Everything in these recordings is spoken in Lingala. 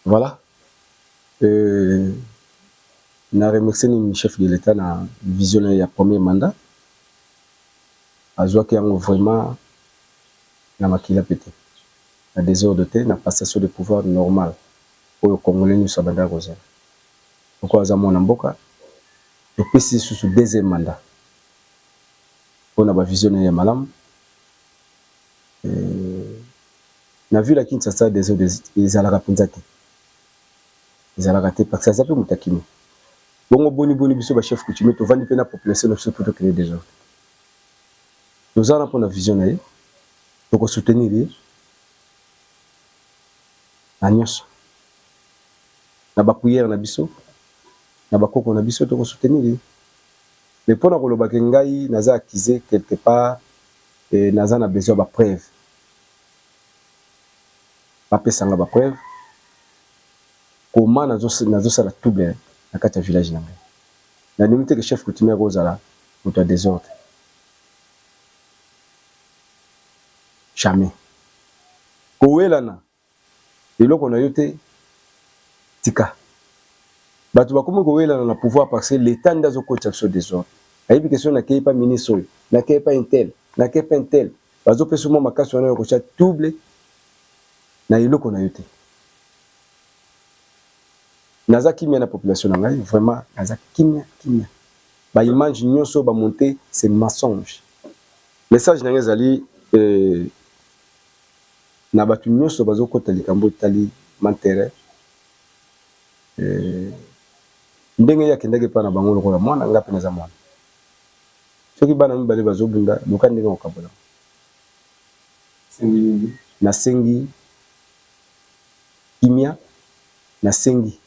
Voilà. Na remercier nini chef de l'État na vision na ye ya premier mandat. Azwaki yango vraiment na makila pe te. Na desordre te, na passation de pouvoir normal oyo Congolais nionso abandaka kozela. Lokola aza mwana mboka, topesi ye lisusu deuxième mandat pona ba vision na ye ya malamu. Na ville ya Kinshasa desordre ezalaka penza te. Ezalaka te parce que aza pe moto ya kimia. Bongo boni boni biso ba chefs coutumiers tovandi pe na population na biso po to creer desordre? Toza wana pona vision na ye, toko soutenir ye na nionso. Na ba prières na biso, na ba koko na biso toko soutenir ye. Mais pona koloba ke ngai naza accuse quelque part, naza na besoin ya ba preuves. Bapesa nga ba preuves comment nazo sala trouble na kati ya village na ngai. Nandimi te que chef coutumier akozala moto ya desordre. Jamais. Kowelana eloko na yo te tika. Bato bakomi kowelana na pouvoir parce que l'etat nde azokotisa biso desordre. Ayebi ke soki nakeyi pa ministre oyo, nakeyi pa intel, nakeyi pa intel, bazopesa yo mwa makasi wana ya kotia trouble na eloko na yo te. Naza kimia na population na ngai vraiment naza kimia kimia. Ba images nionso ba monter c'est mensonge. Message na ngai ezali na batu nionso bazo kota likambo etali Mantere ndenge ye akendaki epai na bango lokola mwana ngai pe naza mwana. Soki bana mibale bazo bunda luka ndenge oko kabola bango. Nasengi kimia, nasengi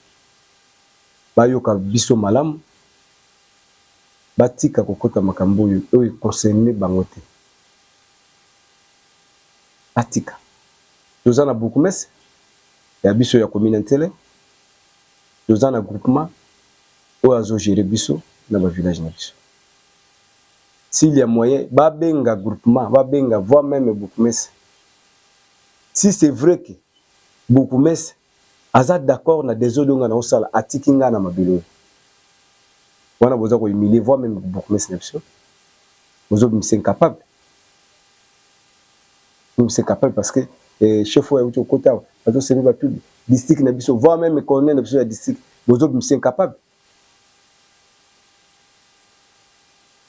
bayoka biso malamu, batika kokota makambo oyo oyo e concerner bango te. Batika. Toza na bourgmestre ya biso ya commune ya Nsele, toza na groupement oyo azo gerer biso na ba villages na biso. S'il ya moyen babenga groupement, babenga voire meme bourgmestre. Si c'est vrai que bourgmestre aza d'accord na desordre oyo nga nazo sala, atiki nga na mabele oyo. Wana boza ko humilier voire meme bourgmestre na biso. Bozo bimisa incapable. Bimisa incapable parce que chef oyo awuti kokota awa azo semer ba trouble. District na biso voire meme colonel na biso ya district bozo bimisa incapable.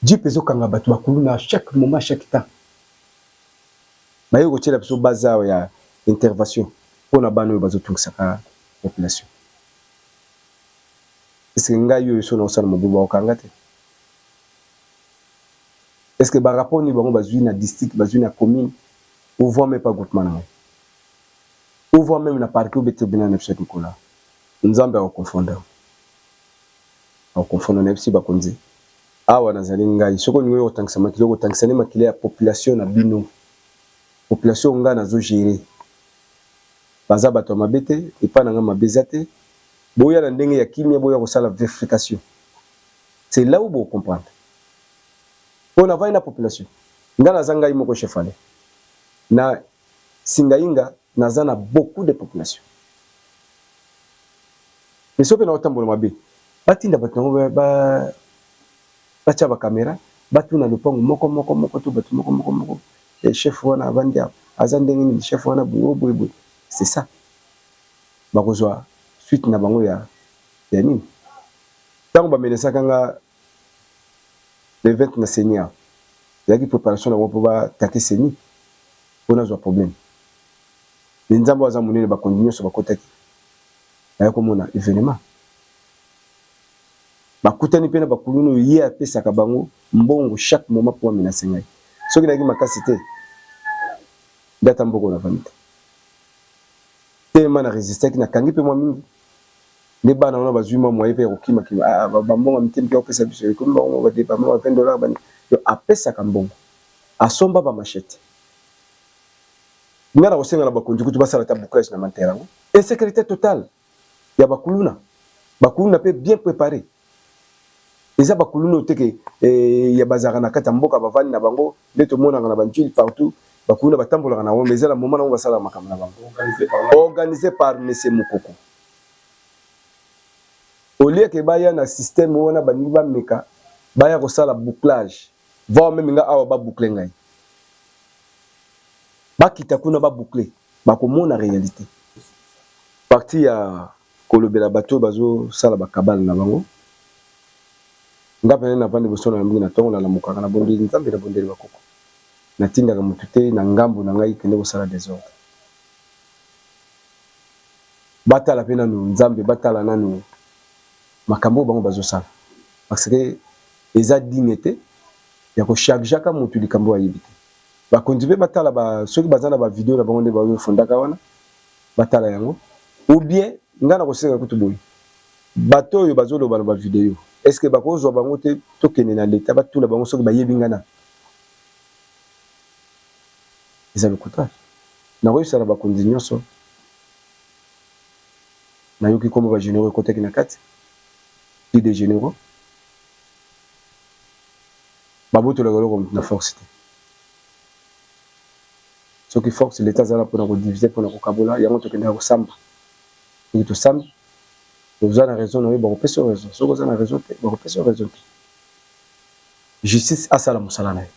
Jeep ezo kanga batu ba kuluna chaque moment chaque temps. Baye kotiela biso base awa ya intervention pona bana oyo bazo tungisaka population. Est ce que ngai oyo soki nakosala mobulu bakokanga te? Est ce que ba rapport nini bango bazui na district, bazui na commune ou voire meme pas groupement na ngai? Ou voire meme na parquet ou bien tribunal na biso ya Nicolas? Nzambe ako confondre yango. Ako confondre nayebisi bakonzi awa nazali ngai soki olingi oya kotangisa makila okotangisa nde makila ya population na bino. Population oyo ngai nazo gerer baza bato ya mabe te, epai na ngai mabe eza te. Boya na ndenge ya kimia boya kosala verification. C'est là où boko comprendre. Po navandi na population. Ngai naza ngai moko chef ale. Na Singainga naza na beaucoup de population. Mais soki pe nao tambola mabe batinda batu nango ba batia ba camera batuna lopango moko moko moko to batu moko moko moko chef wana avandi awa aza ndenge nini chef wana boye oh boye boye c'est ça bakozua suite na bango ya ya nini tango ba menaçaka nga le 20 na ceni awa ezalaki preparation na bango po ba attaquer ceni po nazua problème mais nzambe oyo aza munene bakonzi nionso bakotaki Baye komona evenement. Bakutani pe na ba kuluna oyo ye apesaka bango mbongo chaque moment po ba menacer ngai. Soki nayaki makasi te nde ata mboka oyo navandi te. Tellement na resistaki nakangi pe mwa mingi nde bana wana bazui mwa moyen pe ya kokima kima ah ba mbongo ya mike mike opesa biso ekomi bango mwa ba depart ba 20 dollars ba nini. Donc apesaka mbongo asomba ba machettes. Nga nakosenga na bakonzi kutu basala ata bouclage na mantera yango. Insecurite totale ya ba kuluna. Ba kuluna pe bien prepare. Eza ba kuluna oyo te ke ya bazalaka na kati ya mboka bavandi na bango nde tomonaka na ba Ndjili partout ba kuluna batambolaka na bango mais eza na moment na bango basalaka makambo na bango. Organise par monsieur Mukoko. Au lieu que baya na système wana, balingi bameka baya kosala bouclage, voire même nga awa baboucle ngai, bakita kuna baboucle, bakomona réalité. Parti ya kolobela bato oyo bazosala bakabale na bango, nga pene navandi liboso na mingi na ntongo, nalamukaka, nabondeli Nzambe, nabondeli bakoko, natindaka motu te na ngambu na ngai kende kosala désordre. Batala mpe nanu Nzambe, batala nanu makambo oyo bango bazosala, parce que eza digne te ya kochargeaka motu likambo oyo ayebi te. Bakonzi mpe batala ba, soki baza na bavideo na bango nde bazofundaka wana, batala yango. Ou bien ngai na kosenga kutu boye: bato oyo bazoloba na bavideo, est ce que bakozwa bango te? Tokende na leta, batula bango soki bayebi ngai na eza lokuta. Nakoyebisa na bakonzi nyonso, nayoki kombo bagénéraux ekotaki na kati, plus de généraux babotolaka eloko na force te. Soki force, leta azala mpona kodiviser, mpona kokabola yango, tokendaka kosamba. Soki tosambi, oza na raison na yo, bakopesa yo raison. Soki oza na raison te, bakopesa yo raison te. Justice asala mosala na ye.